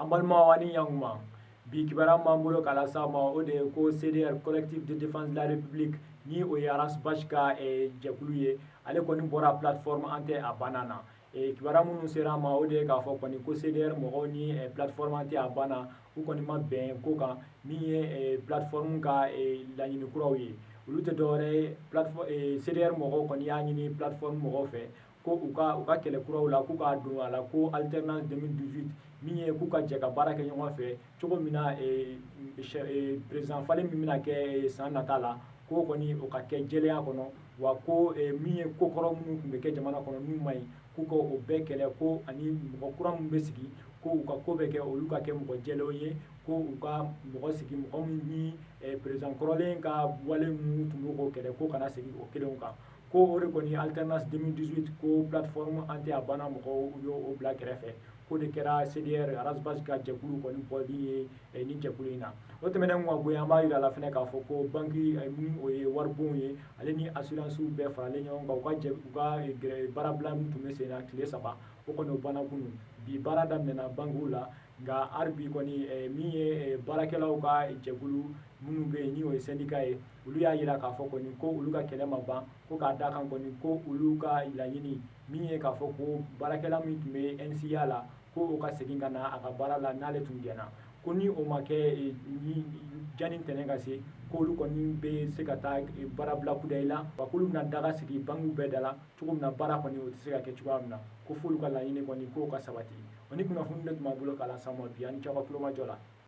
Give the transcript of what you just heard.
An balimaw, ani ɲankuma. Bi kibaruya m'an bolo k'a lase aw ma, o de ye ko CDR, Collectif de défense de la République, ni o ye Ras Bath ka jɛkulu ye, ale kɔni bɔra plateforme An tɛ a banna na. Kibaruya minnu sera an ma, o de ye k'a fɔ kɔni ko CDR mɔgɔw ni plateforme An tɛ a banna, u kɔni ma bɛn ko kan. Min ye plateforme ka laɲini kuraw ye, olu tɛ dɔwɛrɛ ye, CDR mɔgɔw kɔni y'a ɲini plateforme mɔgɔw fɛ ko u ka kɛlɛ kuraw la, k'u k'a don a la ko alternance 2018, min ye k'u ka jɛ ka baara kɛ ɲɔgɔn fɛ cogo min na, président falen min bɛna kɛ san nata la, k'o kɔni o ka kɛ jɛlenya kɔnɔ wa, ko min ye ko kɔrɔ minnu tun bɛ kɛ jamana kɔnɔ n'u ma ɲi, k'u ka o bɛɛ kɛlɛ, ko ani mɔgɔ kura min bɛ sigi, ko u ka ko bɛ kɛ, olu ka kɛ mɔgɔ jɛlenw ye, ko u ka mɔgɔ sigi, mɔgɔ min ni président kɔrɔlen ka wale minnu tun b'o k'o kɛlɛ, ko kana segin o kelenw kan. Ko o de kɔni alternance 2018, ko plateforme An tɛ a banna mɔgɔw y'o bila kɛrɛfɛ, k'o de kɛra CDR, Ras Bath ka jɛkulu kɔni bɔli ye ni jɛkulu in na. O tɛmɛnen ka bɔ yen, an b'a yira la fɛnɛ k'a fɔ ko banki min o ye waribonw ye, ale ni assurance bɛɛ faralen ɲɔgɔn kan, u ka jɛ u ka baarabila min tun bɛ sen na tile 3, o kɔni o banna kunun. Bi baara daminɛna bankiw la, nka hali bi kɔni, min ye baarakɛlaw ka jɛkulu minnu bɛ yen ni o ye syndicat ye, olu y'a yira k'a fɔ kɔni ko olu ka kɛlɛ ma ban, ko k'a da kan kɔni ko olu ka laɲini min ye k'a fɔ ko baarakɛla min tun bɛ NSIA la, ko o ka segin ka na a ka baara la n'ale tun gɛnna, ko ni o ma kɛ ni janni tɛnɛn ka se, k'olu kɔni bɛ se ka taa baarabila kudayi la wa, k'olu bɛna daga sigi bankiw bɛɛ da la cogo min na, baara kɔni o tɛ se ka kɛ cogoya min na, ko f'olu ka laɲini kɔni k'o ka sabati. O ni kunnafoni de tun b'an bolo k'a lase aw ma bi. Ani cɛw ka kulomajɔ la.